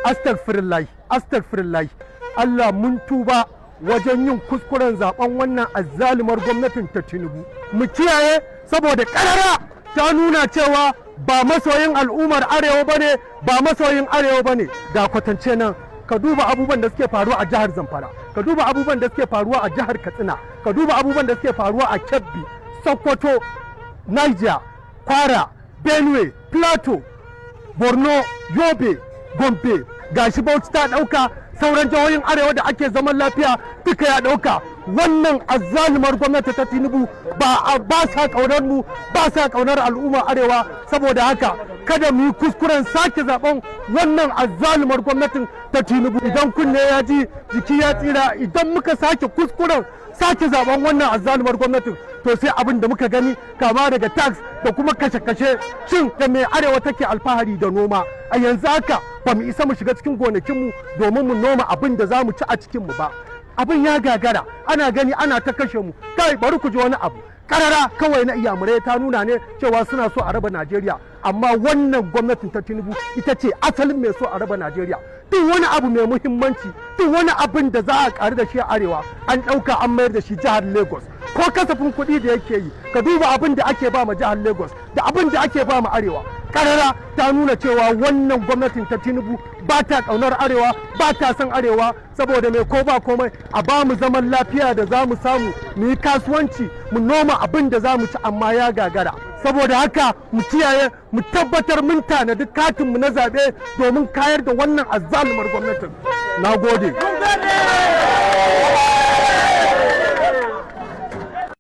Astagfirullahi, astagfirullahi. Allah mun tuba wajen yin kuskuren zaben wannan azzalumar gwamnatin ta Tinubu. Mu kiyaye, saboda karara ta nuna cewa ba masoyin al'ummar Arewa bane, ba masoyin Arewa bane. Ga kwatance nan, ka duba abubuwan da suke faruwa a jihar Zamfara, ka duba abubuwan da suke faruwa a jihar Katsina, ka duba abubuwan da suke faruwa a Kebbi, Sokoto, Niger, Kwara, Benue, Plateau, Borno, Yobe, Gombe. Gashi Bauchi ta ɗauka, sauran jihohin Arewa da ake zaman lafiya duka ya ɗauka. Wannan azzalumar gwamnati ta Tinubu ba sa ƙaunar mu, ba sa ƙaunar al'ummar Arewa. Saboda haka kada mu yi kuskuren sake zaben wannan azzalumar gwamnatin ta Tinubu. Idan kunne ya ji, jiki ya tsira. Idan muka sake kuskuren sake zaben wannan azzalumar gwamnatin, to sai abin da muka gani, kama daga tax da kuma kashe-kashe. Shin da mai Arewa take alfahari da noma? A yanzu haka ba mu isa mu shiga cikin gonakinmu domin mu noma abin da za mu ci a cikinmu ba. Abin ya gagara, ana gani ana ta kashe mu. Kai, bari ku ji wani abu karara kawai na Iyamurai ta nuna ne cewa suna so a raba Najeriya, amma wannan gwamnatin ta Tinubu ita ce asalin mai so a raba Najeriya. Duk wani abu mai muhimmanci, duk wani abin da za a karu da shi a Arewa, an ɗauka an mayar da shi jihar Lagos. Ko kasafin kuɗi da yake yi, ka duba abin da ake ba ma jihar Lagos da abin da ake ba ma Arewa. Karara ta nuna cewa wannan gwamnatin ta Tinubu ba ta ƙaunar Arewa, ba ta son Arewa. Saboda mai ko ba komai a ba mu zaman lafiya da za mu samu mu yi kasuwanci, mu noma abin da za mu ci, amma ya gagara. Saboda haka mu kiyaye, mu tabbatar mun tanadi katinmu na zaɓe domin kayar da wannan azzalumar gwamnatin. Na gode.